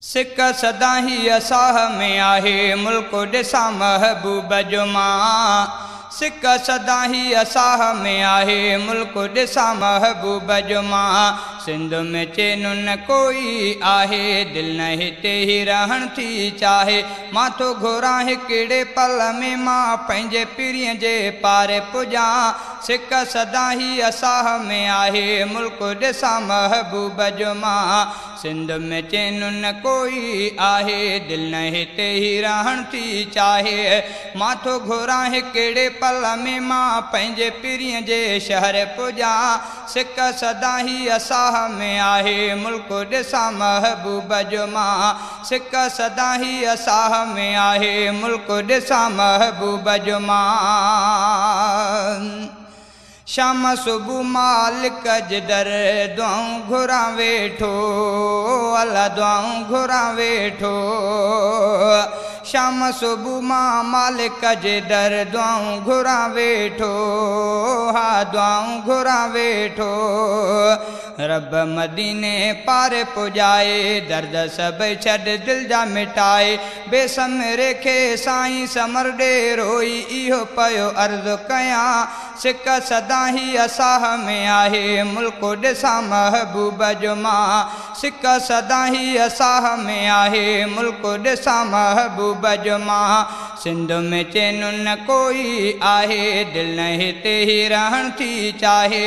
सिक सदा ही असाह में आहे, मुल्क ॾिसां महबूब जो मां। सिक सदा ही असाह में आहे, मुल्क ॾिसां महबूब जो मां। सिंध में चैन न कोई आहे, दिल न हिते ही रहण थी चाहे। मां थो घुरां हिकिड़े पल में, मां पंहिंजे पीरीअ जे पारे पुॼां। सिक सदा ही असाह में आहे, मुल्क ॾिसां महबूब जो मां। सिंध में चैन न कोई आहे, दिल न हिते ही रहण थी चाहे। मां थो घुरां हिकिड़े पल में, मां पंहिंजे पीरीअ जे शहर पुॼां। सिक सदा ही असाह में आहे, मुल्क ॾिसां महबूब जो मां। सिक सदा ही असाह में आहे, मुल्क ॾिसां महबूब जो मां। शाम सुबुह मालिक जे दर दुआऊं घुरां वेठो, अला दुआऊं घुरां वेठो। शाम सुबुह मां मालिक जे दर दुआऊं घुरां वेठो, हा दुआऊं घुरां वेठो। रब मदीने पारे पुॼाए, दर्द सभई छॾ दिल जा मिटाए। बेसमरे खे साईं समर ॾे, रोई इहो पियो अर्ज़ु कयां। सिक सदा ही असाह में आहे, मुल्क ॾिसां महबूब जो मां। सिक सदा ही असाह में आहे, मुल्क ॾिसां महबूब जो मां। सिंध में चैन न कोई आहे, दिल न हिते ही रहण थी चाहे।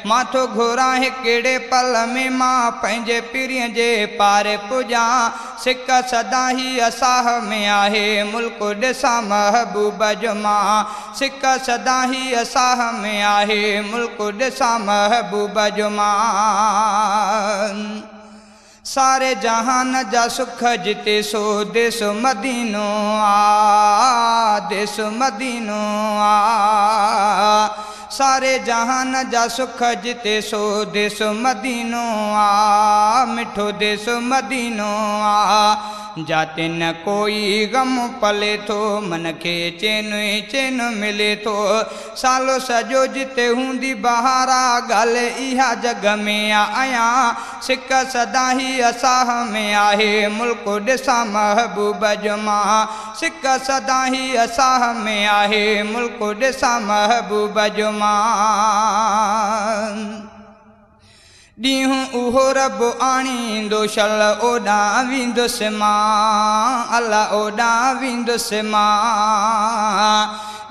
मां थो घुरां हिकिड़े पल में, मां पंहिंजे पीरीअ जे पारे पुॼां। सिक सदा ही असाह में आहे, मुल्क ॾिसां महबूब जो मां। सिक सदा ही असाह में आहे, मुल्क ॾिसां महबूब जो मां। सारे जहान जा सुख जिते सो देस मदीनो आ, देस मदीनो आ। सारे जहान जा सुख जिते सो देस मदीनो आ, मिठो देस मदीनो आ। जाते न कोई गम पले थो, मन खे चैन ई चैन मिले थो। सालो सॼो जिते हूंदी बहारा, ॻाल्हि इहा जग में आया। सिक सदा ही असाह में आहे, मुल्क ॾिसां महबूब जो मां। सिक सदा ही असाह में आहे, मुल्क ॾिसां महबूब जो मां। ॾींहुं उहो रब आणींदो, शल ओॾां वेंदुसि मां, अला ओॾां वेंदुसि मां।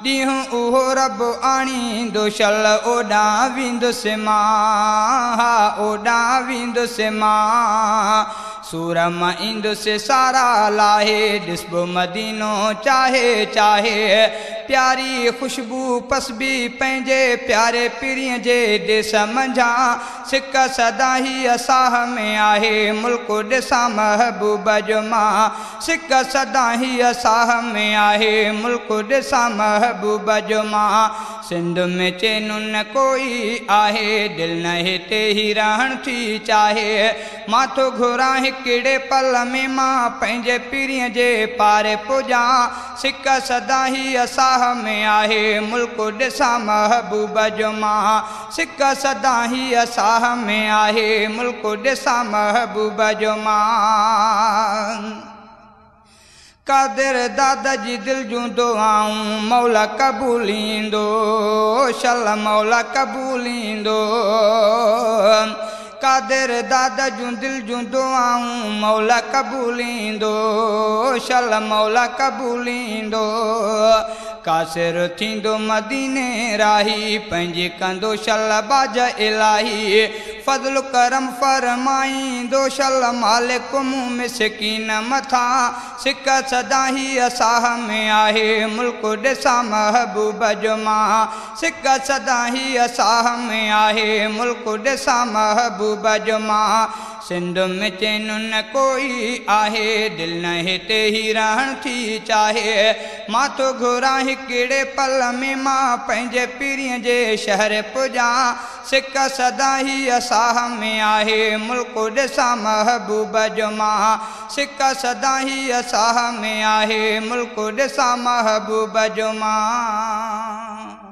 ॾींहुं उहो रब आणींदो, शल ओॾां वेंदुसि मां, हा ओॾां वेंदुसि मां। सूर मां ईंदुसि सारा लाहे, ॾिसबो मदीनो चाहे चाहे। प्यारी ख़ुशबू पसबी पंहिंजे प्यारे पीरीअ जे देस मंझां। सिक सदा ही असाह में आहे, मुल्क ॾिसां महबूब जो मां। सिक सदा ही असाह में आहे, मुल्क ॾिसां महबूब जो मां। सिंध में चैन न कोई आहे, दिल न हिते ही रहण थी चाहे। मां थो घुरां हिकिड़े पल में, मां पंहिंजे पीरीअ जे पारे पुॼां। सिक सदा ही असाह में आहे, मुल्क ॾिसां महबूब जो मां। सिक सदा ही असाह में आहे, मुल्क ॾिसां महबूब जो मां। कादिर दादा जी दिल जूं दुआऊं मौला क़बूलींदो, शल मौला क़बूलींदो। कादिर दादा जूं दिल जूं दुआऊं मौला क़बूलींदो, शल मौला क़बूलींदो। कासिर थींदो मदीने राही, पंहिंजी कंदो शल बाज इलाही। फज़ल करम फरमाईंदो शल मालिक मूं मिसकीन मथां। सिक सदा ही असाह में आहे, मुल्क ॾिसां महबूब जो मां। सिक सदा ही असाह में आहे, मुल्क ॾिसां महबूब जो मां। सिंध में चैन न कोई आहे, दिल न हिते ही रहण थी चाहे। मां थो घुरां हिकिड़े पल में, मां पंहिंजे पीरीअ जे शहर पुॼां। सिक सदा ही असाह में आहे, मुल्क ॾिसां महबूब जो मां। सिक सदा ही असाह में आहे, मुल्क ॾिसां महबूब जो मां।